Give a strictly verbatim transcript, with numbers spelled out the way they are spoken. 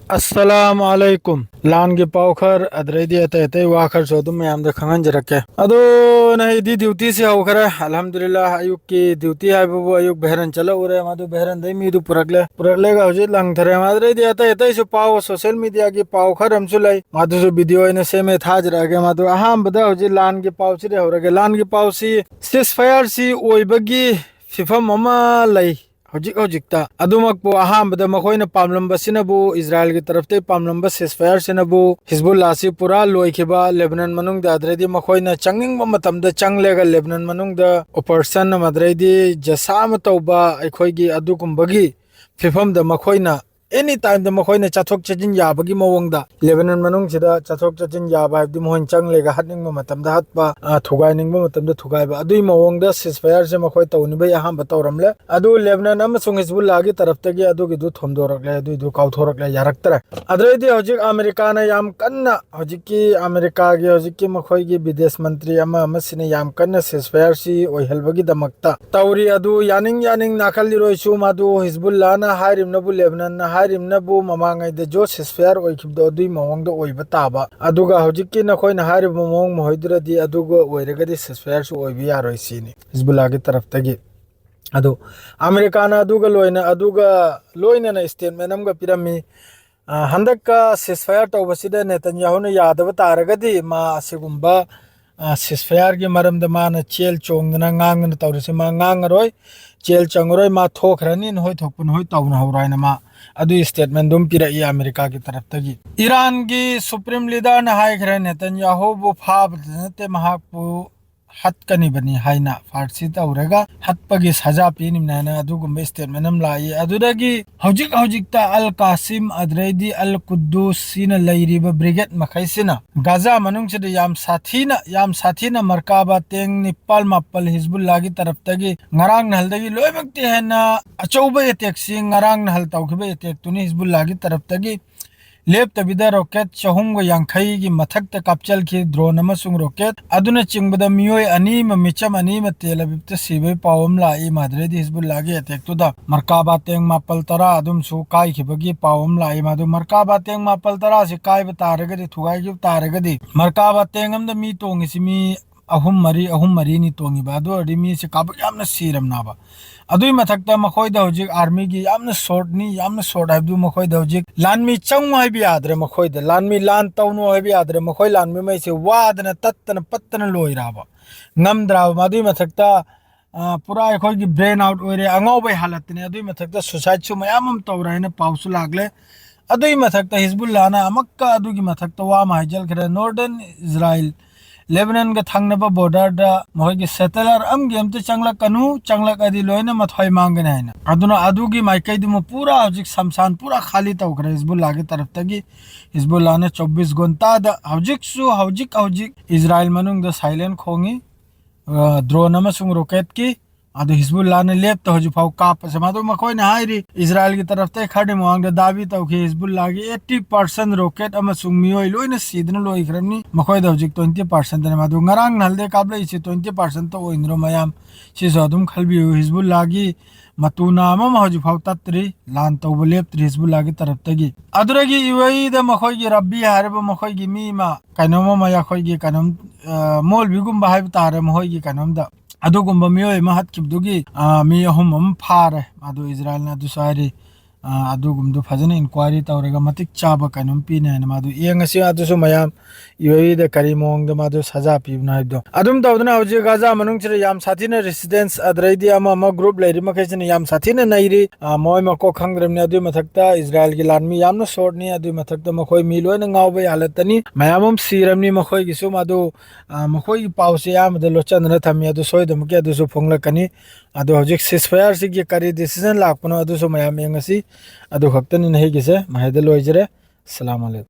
ꯑꯁꯂꯥꯝ ꯑꯂꯩꯀꯨꯝ꯫ ꯂꯥꯟꯒꯤ ꯄꯥꯎ ꯈꯔ, ꯑꯗꯨꯗꯩꯗꯤ ꯑꯇꯩ ꯑꯇꯩ ꯋꯥ ꯈꯔꯁꯨ ꯑꯗꯨꯝ ꯃꯌꯥꯝꯗ ꯈꯪꯍꯟꯖꯔꯛꯀꯦ꯫ ꯑꯗꯣ ꯅꯍꯩꯗꯤ duty ꯁꯤ ꯍꯧꯈ꯭ꯔꯦ꯫ ꯑꯜꯍꯝꯗꯨꯂꯤꯜꯂꯥꯍ, ꯑꯌꯨꯛꯀꯤ duty ꯍꯥꯏꯕꯕꯨ ꯑꯌꯨꯛ ꯚꯦꯔꯟ ꯆꯠꯂꯛꯎꯔꯦ, ꯃꯗꯨ ꯚꯦꯔꯟꯗꯩ ꯃꯤꯗꯨ ꯄꯨꯔꯛꯂꯦ, ꯄꯨꯔꯛꯂꯒ ꯍꯧꯖꯤꯛ ꯂꯪꯊꯔꯦ꯫ ꯑꯗꯨꯗꯩꯗꯤ ꯑꯇꯩ ꯑꯇꯩꯁꯨ ꯄꯥꯎ, social media ꯒꯤ ꯄꯥꯎ ꯈꯔ ꯑꯃꯁꯨ ꯂꯩ, ꯃꯗꯨꯁꯨ video ꯑꯣꯏꯅ ꯁꯦꯝꯃꯦ, ꯊꯥꯖꯔꯛꯑꯒꯦ꯫ ꯃꯗꯨ ꯑꯍꯥꯟꯕꯗ ꯍꯧꯖꯤꯛ ꯂꯥꯟꯒꯤ ꯄꯥꯎꯁꯤꯗ ꯍꯧꯔꯒꯦ꯫ ꯂꯥꯟꯒꯤ ꯄꯥꯎꯁꯤ ceasefire ꯁꯤ ꯑꯣꯏꯕꯒꯤ ꯐꯤꯕꯝ ꯑꯃ ꯂꯩ꯫ ꯍꯧꯖꯤꯛ ꯍꯧꯖꯤꯛꯇ꯫ ꯑꯗꯨꯃꯛꯄꯨ ꯑꯍꯥꯟꯕꯗ ꯃꯈꯣꯏꯅ ꯄꯥꯝꯂꯝꯕꯁꯤꯅꯕꯨ, ꯏꯖꯔꯥꯏꯜꯒꯤ ꯇꯔꯐꯇꯒꯤ ꯄꯥꯝꯂꯝꯕ ceasefire ꯁꯤꯅꯕꯨ, ꯍꯤꯖꯕꯨꯜꯂꯥꯁꯤ ꯄꯨꯔꯥ ꯂꯣꯏꯈꯤꯕ, ꯂꯦꯕꯅꯟ ꯃꯅꯨꯡꯗ, ꯑꯗꯨꯗꯩꯗꯤ ꯃꯈꯣꯏꯅ ꯆꯪꯅꯤꯡꯕ ꯃꯇꯝꯗ ꯆꯪꯂꯒ ꯂꯦꯕꯅꯟ ꯃꯅꯨꯡꯗ operation ꯑꯃ, ꯑꯗꯨꯗꯩꯗꯤ ꯖꯁꯥ ꯑꯃ ꯇꯧꯕ, ꯑꯩꯈꯣꯏꯒꯤ ꯑꯗꯨꯒꯨꯝꯕꯒꯤ ꯐꯤꯕꯝꯗ ꯃꯈꯣꯏꯅ any time ꯗ ꯃꯈꯣꯏꯅ ꯆꯠꯊꯣꯛ ꯆꯠꯁꯤꯟ ꯌꯥꯕꯒꯤ ꯃꯑꯣꯡꯗ, ꯂꯦꯕꯅꯟ ꯃꯅꯨꯡꯁꯤꯗ ꯆꯠꯊꯣꯛ ꯆꯠꯁꯤꯟ ꯌꯥꯕ ꯍꯥꯏꯕꯗꯤ ꯃꯈꯣꯏꯅ ꯆꯪꯂꯒ ꯍꯥꯠꯅꯤꯡꯕ ꯃꯇꯝꯗ ꯍꯥꯠꯄ, ꯑ, ꯊꯨꯒꯥꯏꯅꯤꯡꯕ ꯃꯇꯝꯗ ꯊꯨꯒꯥꯏꯕ, ꯑꯗꯨꯒꯤ ꯃꯑꯣꯡꯗ ceasefire ꯁꯦ ꯃꯈꯣꯏ ꯇꯧꯅꯕꯒꯤ ꯑꯍꯥꯟꯕ ꯇꯧꯔꯝꯂꯦ꯫ ꯑꯗꯨ ꯂꯦꯕꯅꯟ ꯑꯃꯁꯨꯡ ꯍꯤꯖꯕꯨꯜꯂꯥꯒꯤ ꯇꯔꯐꯇꯒꯤ ꯑꯗꯨꯒꯤꯗꯨ ꯊꯣꯝꯗꯣꯔꯛꯂꯦ, ꯑꯗꯨꯏꯗꯨ ꯀꯥꯎꯊꯣꯔꯛꯂꯦ, ꯌꯥꯔꯛꯇ꯭ꯔꯦ꯫ ꯑꯗꯨꯗꯩꯗꯤ ꯍꯧꯖꯤꯛ ꯑꯃꯦꯔꯤꯀꯥꯅ ꯌꯥꯝ ꯀꯟꯅ, ꯍꯧꯖꯤꯛꯀꯤ ꯑꯃꯦꯔꯤꯀꯥꯒꯤ ꯍꯧꯖꯤꯛꯀꯤ ꯃꯈꯣꯏꯒꯤ ꯕꯤꯗꯦꯁ ꯃꯟꯇ꯭ꯔꯤ ꯑꯃ ꯑꯃꯁꯤꯅ ꯌꯥꯝ ꯀꯟꯅ ceasefire ꯁꯤ ꯑꯣꯏꯍꯜꯂꯕꯒꯤꯗꯃꯛꯇ ꯇꯧꯔꯤ꯫ ꯑꯗꯨ ꯌꯥꯅꯤꯡ ꯌꯥꯅꯤꯡ ꯅꯥꯀꯜꯂꯤꯔꯣꯏꯁꯨ ꯃꯗꯨ ꯍꯤꯖꯕꯨꯜꯂꯥꯅ ꯍꯥꯏꯔꯤꯕꯅꯕꯨ, ꯂꯦꯕꯅꯟꯅ ꯍꯥꯏꯔꯤꯕꯅꯕꯨ ꯃꯃꯥꯡꯉꯩꯗ ꯖꯣ ceasefire ꯑꯣꯏꯈꯤꯕꯗꯣ ꯑꯗꯨꯒꯤ ꯃꯑꯣꯡꯗ ꯑꯣꯏꯕ ꯇꯥꯕ꯫ ꯑꯗꯨꯒ ꯍꯧꯖꯤꯛꯀꯤ ꯅꯈꯣꯏꯅ ꯍꯥꯏꯔꯤꯕ ꯃꯑꯣꯡ ꯃꯈꯣꯏꯗꯨꯗꯗꯤ ꯑꯗꯨꯒ ꯑꯣꯏꯔꯒꯗꯤ ceasefire ꯁꯨ ꯑꯣꯏꯕ ꯌꯥꯔꯣꯏ ꯁꯤꯅꯤ ꯍꯤꯖꯕꯨꯜꯂꯥꯒꯤ ꯇꯔꯐꯇꯒꯤ꯫ ꯑꯗꯨ ꯑꯃꯦꯔꯤꯀꯥꯅ ꯑꯗꯨꯒ ꯂꯣꯏꯅ, ꯑꯗꯨꯒ ꯂꯣꯏꯅꯅ statement ꯑꯃꯒ ꯄꯤꯔꯝꯃꯤ꯫ ꯑ, ꯍꯟꯗꯛꯀ ceasefire ꯇꯧꯕꯁꯤꯗ ꯅꯦꯇꯟꯌꯥꯍꯨꯅ ꯌꯥꯗꯕ ꯇꯥꯔꯒꯗꯤ ꯃꯥ ꯑꯁꯤꯒꯨꯝꯕ, ꯑ, ceasefire ꯒꯤ ꯃꯔꯝꯗ ꯃꯥꯅ ꯆꯦꯜ ꯆꯣꯡꯗꯅ ꯉꯥꯡꯗꯅ ꯇꯧꯔꯤꯁꯤ ꯃꯥ ꯉꯥꯡꯉꯔꯣꯏ, ꯆꯦꯜ ꯆꯪꯉꯔꯣꯏ, ꯃꯥ ꯊꯣꯛꯈ꯭ꯔꯅꯤ, ꯅꯈꯣꯏ ꯊꯣꯛꯄ ꯅꯈꯣꯏ ꯇꯧꯅꯍꯧꯔꯣ ꯍꯥꯏꯅ ꯃꯥ ꯑꯗꯨꯒꯤ statement ꯑꯗꯨꯝ ꯄꯤꯔꯛꯏ ꯑꯃꯦꯔꯤꯀꯥꯒꯤ ꯇꯔꯐꯇꯒꯤ꯫ ꯏꯔꯥꯟꯒꯤ supreme leader ꯅ ꯍꯥꯏꯈ꯭ꯔꯦ, ꯅꯦꯇꯟꯌꯥꯍꯨꯕꯨ ꯐꯥꯕꯗ ꯅꯠꯇꯦ, ꯃꯍꯥꯛꯄꯨ ꯍꯠꯀꯅꯤꯕꯅꯤ ꯍꯥꯏꯅ ꯐꯥꯔꯁꯤ ꯇꯧꯔꯒ ꯍꯠꯄꯒꯤ ꯁꯖꯥ ꯄꯤꯅꯤꯕꯅꯤ ꯍꯥꯏꯅ ꯑꯗꯨꯒꯨꯝꯕ statement ꯑꯃ ꯂꯥꯛꯏ꯫ ꯑꯗꯨꯗꯒꯤ ꯍꯧꯖꯤꯛ ꯍꯧꯖꯤꯛꯇ ꯑꯜ ꯀꯥꯁꯤꯝ ꯑꯗꯨꯗꯩꯗꯤ ꯑꯜ ꯀꯨꯗꯨꯁ ꯁꯤꯅ ꯂꯩꯔꯤꯕ brigade ꯃꯈꯩꯁꯤꯅ ꯒꯥꯖꯥ ꯃꯅꯨꯡꯁꯤꯗ ꯌꯥꯝ ꯁꯥꯊꯤꯅ, ꯌꯥꯝ ꯁꯥꯊꯤꯅ ꯃꯔꯀꯥꯕꯥ tank ꯅꯤꯄꯥꯜ ꯃꯥꯄꯜ ꯍꯤꯖꯕꯨꯜꯂꯥꯒꯤ ꯇꯔꯐꯇꯒꯤ ꯉꯔꯥꯡ ꯅꯍꯜꯗꯒꯤ ꯂꯣꯏꯅꯃꯛꯇꯤ ꯍꯦꯟꯅ ꯑꯆꯧꯕ attack ꯁꯤ ꯉꯔꯥꯡ ꯅꯍꯜ ꯇꯧꯈꯤꯕ attack ꯇꯨꯅꯤ ꯍꯤꯖꯕꯨꯜꯂꯥꯒꯤ ꯇꯔꯐꯇꯒꯤ ꯂꯦꯞꯇꯕꯤꯗ rocket ꯆꯍꯨꯝꯒ ꯌꯥꯡꯈꯩꯒꯤ ꯃꯊꯛꯇ ꯀꯥꯞꯆꯜꯈꯤ, drone ꯑꯃꯁꯨꯡ rocket꯫ ꯑꯗꯨꯅꯆꯤꯡꯕꯗ ꯃꯤꯑꯣꯏ ꯑꯅꯤ ꯑꯃ, ꯃꯤꯆꯝ ꯑꯅꯤ ꯑꯃ ꯇꯦꯜ ꯑꯕꯤꯕꯇ ꯁꯤꯕꯒꯤ ꯄꯥꯎ ꯑꯃ ꯂꯥꯛꯏ꯫ ꯃꯥꯗ꯭ꯔꯦꯗꯤ ꯍꯤꯖꯕꯨꯜꯂꯥꯒꯤ attackꯇꯨꯗ ꯃꯔꯀꯥꯕꯥ tank ꯃꯥꯄꯜ ꯇꯔꯥ ꯑꯗꯨꯝꯁꯨ ꯀꯥꯏꯈꯤꯕꯒꯤ ꯄꯥꯎ ꯑꯃ ꯂꯥꯛꯏ꯫ ꯃꯗꯨ ꯃꯔꯀꯥꯕꯥ tank ꯃꯥꯄꯜ ꯇꯔꯥꯁꯤ ꯀꯥꯏꯕ ꯇꯥꯔꯒꯗꯤ, ꯊꯨꯒꯥꯏꯈꯤꯕ ꯇꯥꯔꯒꯗꯤ, ꯃꯔꯀꯥꯕꯥ tank ꯑꯃꯗ ꯃꯤ ꯇꯣꯡꯉꯤꯁꯤ ꯃꯤ ꯑꯍꯨꯝ ꯃꯔꯤ, ꯑꯍꯨꯝ ꯃꯔꯤꯅꯤ ꯇꯣꯡꯉꯤꯕ꯫ ꯑꯗꯨ ꯑꯣꯏꯔꯗꯤ ꯃꯤꯁꯦ ꯀꯥꯕꯛ ꯌꯥꯝꯅ ꯁꯤꯔꯝꯅꯕ꯫ ꯑꯗꯨꯏ ꯃꯊꯛꯇ ꯃꯈꯣꯏꯗ ꯍꯧꯖꯤꯛ armyꯒꯤ ꯌꯥꯝꯅ shortꯅꯤ, ꯌꯥꯝꯅ short ꯍꯥꯏꯕꯗꯨ ꯃꯈꯣꯏꯗ ꯍꯧꯖꯤꯛ ꯂꯥꯟꯃꯤ ꯆꯪꯉꯨ ꯍꯥꯏꯕ ꯌꯥꯗ꯭ꯔꯦ ꯃꯈꯣꯏꯗ, ꯂꯥꯟꯃꯤ ꯂꯥꯟ ꯇꯧꯅꯨ ꯍꯥꯏꯕ ꯌꯥꯗ꯭ꯔꯦ꯫ ꯃꯈꯣꯏ ꯂꯥꯟꯃꯤꯉꯩꯁꯦ ꯋꯥꯗꯅ ꯇꯠꯇꯅ ꯄꯠꯇꯅ ꯂꯣꯏꯔꯕ, ꯉꯝꯗ꯭ꯔꯕ꯫ ꯑꯗꯨꯏ ꯃꯊꯛꯇ, ꯑ, ꯄꯨꯔꯥ ꯑꯩꯈꯣꯏꯒꯤ brain out ꯑꯣꯏꯔꯦ, ꯑꯉꯥꯎꯕꯩ ꯍꯥꯂꯠꯇꯅꯦ꯫ ꯑꯗꯨꯏ ꯃꯊꯛꯇ suicideꯁꯨ ꯃꯌꯥꯝ ꯑꯃ ꯇꯧꯔꯦ ꯍꯥꯏꯅ ꯄꯥꯎꯁꯨ ꯂꯥꯛꯂꯦ꯫ ꯑꯗꯨꯏ ꯃꯊꯛꯇ ꯍꯤꯖꯕꯨꯜꯂꯥꯅ ꯑꯃꯨꯛꯀ ꯑꯗꯨꯒꯤ ꯃꯊꯛꯇ ꯋꯥ ꯑꯃ ꯍꯥꯏꯖꯤꯜꯈ꯭ꯔꯦ꯫ Northern Israel, Lebanonꯒ ꯊꯪꯅꯕ borderꯗ ꯃꯈꯣꯏꯒꯤ settler ꯑꯃꯒꯤ ꯑꯝꯇ ꯆꯪꯂꯛꯀꯅꯨ, ꯆꯪꯂꯛꯑꯗꯤ ꯂꯣꯏꯅ ꯃꯊ꯭ꯋꯥꯏ ꯃꯥꯡꯒꯅꯤ ꯍꯥꯏꯅ꯫ ꯑꯗꯨꯅ ꯑꯗꯨꯒꯤ ꯃꯥꯏꯀꯩꯗꯨꯃ ꯄꯨꯔꯥ ꯍꯧꯖꯤꯛ ꯁꯝꯁꯥꯟ ꯄꯨꯔꯥ ꯈꯥꯂꯤ ꯇꯧꯈ꯭ꯔꯦ ꯍꯤꯖꯕꯨꯜꯂꯥꯒꯤ ꯇꯔꯞꯇꯒꯤ꯫ ꯍꯤꯖꯕꯨꯜꯂꯥꯅ ꯆꯧꯕꯤꯁ ꯘꯟꯇꯥꯗ ꯍꯧꯖꯤꯛꯁꯨ, ꯍꯧꯖꯤꯛ ꯍꯧꯖꯤꯛ ꯏꯖꯔꯥꯏꯜ ꯃꯅꯨꯡꯗ siren ꯈꯣꯡꯉꯤ, ꯑ, drone ꯑꯃꯁꯨꯡ rocketꯀꯤ꯫ ꯑꯗꯨ ꯍꯤꯖꯕꯨꯜꯂꯥꯅ ꯂꯦꯞꯇ ꯍꯧꯖꯤꯛ ꯐꯥꯎ ꯀꯥꯞꯄꯁꯦ꯫ ꯃꯗꯨ ꯃꯈꯣꯏꯅ ꯍꯥꯏꯔꯤ, ꯏꯖꯔꯥꯏꯜꯒꯤ ꯇꯔꯞꯇ ꯈꯔꯗꯤ ꯃꯃꯥꯡꯗ ꯗꯥꯕꯤ ꯇꯧꯈꯤ, ꯍꯤꯖꯕꯨꯜꯂꯥꯒꯤ eighty percent rocket ꯑꯃꯁꯨꯡ ꯃꯤꯑꯣꯏ ꯂꯣꯏꯅ ꯁꯤꯗꯨꯅ ꯂꯣꯏꯈ꯭ꯔꯕꯅꯤ, ꯃꯈꯣꯏꯗ ꯍꯧꯖꯤꯛ twenty percentꯅꯤ꯫ ꯃꯗꯨ ꯉꯔꯥꯡ ꯅꯍꯥꯟꯗꯩ ꯀꯥꯞꯂꯛꯏꯁꯦ twenty percentꯇ ꯑꯣꯏꯅꯔꯣ ꯃꯌꯥꯝ? ꯁꯤꯁꯨ ꯑꯗꯨꯝ ꯈꯜꯕꯤꯌꯨ꯫ ꯍꯤꯖꯕꯨꯜꯂꯥꯒꯤ ꯃꯇꯨ ꯅꯥꯝ ꯑꯃ ꯍꯧꯖꯤꯛ ꯐꯥꯎ ꯇꯠꯇ꯭ꯔꯤ, ꯂꯥꯟ ꯇꯧꯕ ꯂꯦꯞꯇ꯭ꯔꯤ ꯍꯤꯖꯕꯨꯜꯂꯥꯒꯤ ꯇꯔꯞꯇꯒꯤ꯫ ꯑꯗꯨꯗꯒꯤ UAEꯗ ꯃꯈꯣꯏꯒꯤ ꯔꯕꯤ ꯍꯥꯏꯔꯤꯕ ꯃꯈꯣꯏꯒꯤ ꯃꯤ ꯑꯃ, ꯀꯩꯅꯣꯝ ꯑꯃ, ꯑꯩꯈꯣꯏꯒꯤ ꯀꯩꯅꯣꯝ, ꯑ, ꯃꯣꯜꯕꯤꯒꯨꯝꯕ ꯍꯥꯏꯕ ꯇꯥꯔꯦ, ꯃꯈꯣꯏꯒꯤ ꯀꯩꯅꯣꯝꯗ ꯑꯗꯨꯒꯨꯝꯕ ꯃꯤꯑꯣꯏ ꯑꯃ ꯍꯥꯠꯈꯤꯕꯗꯨꯒꯤ, ꯑ, ꯃꯤ ꯑꯍꯨꯝ ꯑꯃ ꯐꯥꯔꯦ꯫ ꯃꯗꯨ ꯏꯖꯔꯥꯏꯜꯅ ꯑꯗꯨꯁꯨ ꯍꯥꯏꯔꯤ, ꯑ, ꯑꯗꯨꯒꯨꯝꯕꯗꯨ ꯐꯖꯅ inquiry ꯇꯧꯔꯒ ꯃꯇꯤꯛ ꯆꯥꯕ ꯀꯩꯅꯣꯝ ꯄꯤꯅꯤ ꯍꯥꯏꯅ꯫ ꯃꯗꯨ ꯌꯦꯡꯉꯁꯤ, ꯑꯗꯨꯁꯨ ꯃꯌꯥꯝ UAEꯗ ꯀꯔꯤ ꯃꯑꯣꯡꯗ ꯃꯗꯨ ꯁꯖꯥ ꯄꯤꯕꯅꯣ ꯍꯥꯏꯕꯗꯣ꯫ ꯑꯗꯨꯝ ꯇꯧꯗꯅ ꯍꯧꯖꯤꯛ ꯒꯥꯖꯥ ꯃꯅꯨꯡꯁꯤꯗ ꯌꯥꯝ ꯁꯥꯊꯤꯅ resistance, ꯑꯗꯨꯗꯩꯗꯤ ꯑꯃ ꯑꯃ group ꯂꯩꯔꯤ ꯃꯈꯩꯁꯤꯅ ꯌꯥꯝ ꯁꯥꯊꯤꯅ ꯅꯩꯔꯤ꯫ ꯑ, ꯃꯣꯏ ꯃꯀꯣꯛ ꯈꯪꯗ꯭ꯔꯕꯅꯤ꯫ ꯑꯗꯨꯏ ꯃꯊꯛꯇ ꯏꯖꯔꯥꯏꯜꯒꯤ ꯂꯥꯟꯃꯤ ꯌꯥꯝꯅ shortꯅꯤ꯫ ꯑꯗꯨꯏ ꯃꯊꯛꯇ ꯃꯈꯣꯏ ꯃꯤ ꯂꯣꯏꯅ ꯉꯥꯎꯕ ꯌꯥꯍꯜꯂꯛꯇꯅꯤ꯫ ꯃꯌꯥꯝ ꯑꯃ ꯁꯤꯔꯕꯅꯤ꯫ ꯃꯈꯣꯏꯒꯤꯁꯨ ꯃꯗꯨ, ꯑ, ꯃꯈꯣꯏꯒꯤ ꯄꯥꯎꯁꯦ ꯑꯌꯥꯝꯕꯗ ꯂꯣꯠꯆꯟꯗꯅ ꯊꯝꯃꯤ꯫ ꯑꯗꯨ ꯁꯣꯏꯗꯃꯛꯀꯤ ꯑꯗꯨꯁꯨ ꯐꯣꯡꯂꯛꯀꯅꯤ꯫ ꯑꯗꯣ ꯍꯧꯖꯤꯛ ceasefireꯁꯤꯒꯤ ꯀꯔꯤ decision ꯂꯥꯛꯄꯅꯣ ꯑꯗꯨꯁꯨ ꯃꯌꯥꯝ ꯌꯦꯡꯉꯁꯤ꯫ ꯑꯗꯨ ꯈꯛꯇꯅꯤ ꯅꯍꯩꯒꯤꯁꯦ꯫ ꯃꯍꯩꯗ ꯂꯣꯏꯖꯔꯦ꯫ ꯑꯁꯂꯥꯃꯨ ꯑꯂꯩꯀꯨꯝ꯫